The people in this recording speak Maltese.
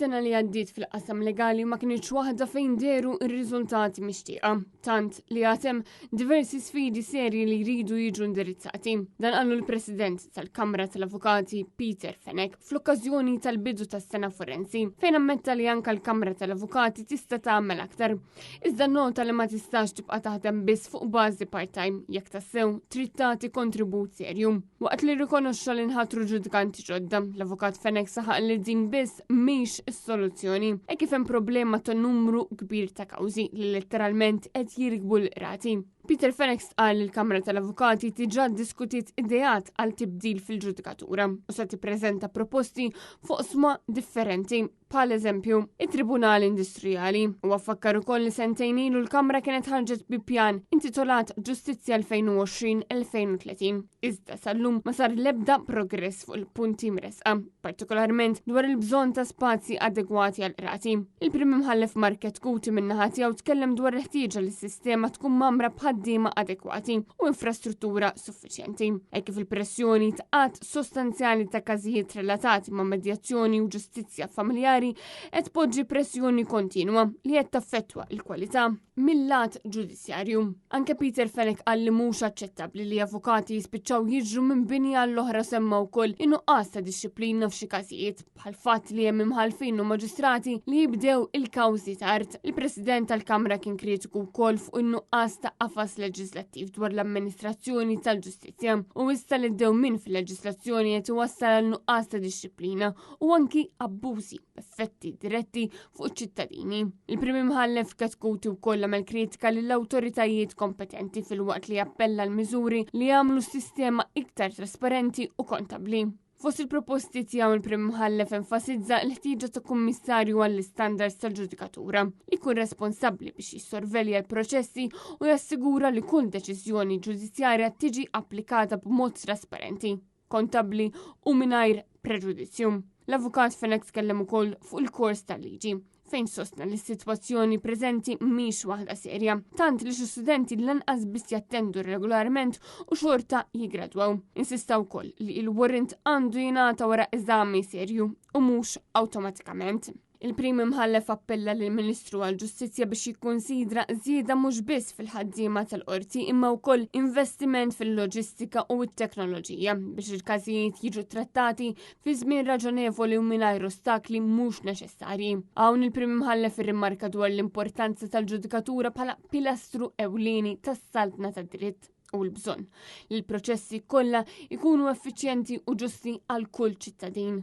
Is-sena li għaddiet fil-qasam legali ma kinitx waħda fejn dehru r-riżultati mixtieqa, tant li għad hemm diversi sfidi serji li jridu jiġu indirizzati. Dan qalu l-President tal-Kamra tal-Avukati Peter Fenech fl-okkażjoni tal-bidu tas-sena forensi, fejn ammetta li anka l-Kamra tal-Avukati tista' tagħmel aktar. Iżda nota li ma tistax tibqa' taħdem biss fuq bażi part-time jekk tassew trid tagħti kontribut serju. Waqt li rrikonoxxa li nħatru ġudikanti ġodda, l-Avukat Fenech saħaq li din biss mhix is-soluzzjoni, e kif hemm problema ta' numru kbir ta' kawżi li letteralment qed jirkbu l-qrati. Peter Fenech stqarr li l-Kamra tal-Avukati diġà ddiskutiet ideat għal tibdil fil-ġudikatura u se tippreżenta proposti fuq sma differenti, bħal eżempju it-Tribunal Industrijali. Huwa fakkar ukoll li sentejn ilu l-Kamra kienet ħarġet bi pjan intitolat Ġustizzja 2020-2030. Iżda sal-lum ma sar l-ebda progress fuq il-punti mresqa, partikolarment dwar il-bżonn ta' spazji adegwati għal qrati. Il-Prim Imħallef Mark Chetcuti min-naħa tiegħu tkellem dwar il-ħtieġa li s-sistema tkun mgħammra b'ħaddiema adekwati u infrastruttura suffiċjenti. Hekk kif il-pressjoni ta' għadd sostanzjali ta' każijiet relatati ma' medjazzjoni u ġustizzja familjari qed tpoġġi pressjoni kontinwa li qed taffettwa l-kwalità mil-lat ġudizzjarju. Anke Peter Fenech qal li mhux aċċettabbli li avukati jispiċċaw jiġru minn binja għall-oħra semma wkoll in-nuqqas ta' dixxiplina f'xi każijiet bħal fatt li hemm imħallfin u maġistrati li jibdew il-kawżi tard. Il-President tal-Kamra kien kritiku wkoll fuq in-nuqqas ta' qafas leġislattiv dwar l-amministrazzjoni tal-ġustizzja u issa li d-dewmien fil-leġislazzjoni qed iwassal għal nuqqas ta' dixxiplina u anki abbużi b'effetti diretti fuq iċ-ċittadini. Il-Prim Imħallef Chetcuti wkoll għamel kritika lill-awtoritajiet kompetenti filwaqt li appella l-miżuri li jagħmlu s-sistema iktar trasparenti u kontabbli. Fost il-proposti tiegħu il-Prim Imħallef enfasizza l-ħtieġa ta' kummissarju għall-istandards tal-ġudikatura li jkun responsabbli biex jissorvelja l-proċessi u jassigura li kull deċiżjoni ġudizzjarja tiġi applikata b'mod trasparenti, kontabbli u mingħajr preġudizzju. L-Avukat Fenech tkellem ukoll fuq il-kors tal-liġi fejn sostna li s-sitwazzjoni preżenti mhix waħda serja, tant li xi studenti lanqas biss jattendu regolarment u xorta jigradwaw. Insista wkoll li il-warrant għandu jingħata wara eżami serju u mhux awtomatikament. Il-Prim Imħallef appella lill-Ministru għall-Ġustizzja biex jikkunsidra żieda mhux biss fil-ħaddiema tal-qorti imma wkoll investiment fil-loġistika u t-teknoloġija biex il-każijiet jiġu trattati fi żmien raġonevoli u mingħajr ostakli mhux neċessarji. Hawn il-Prim Imħallef irrimarka dwar l-importanza tal-ġudikatura bħala pilastru ewlieni tas-saltna tad-dritt u l-bżonn li l-proċessi kollha jkunu effiċjenti u ġusti għal kull ċittadin.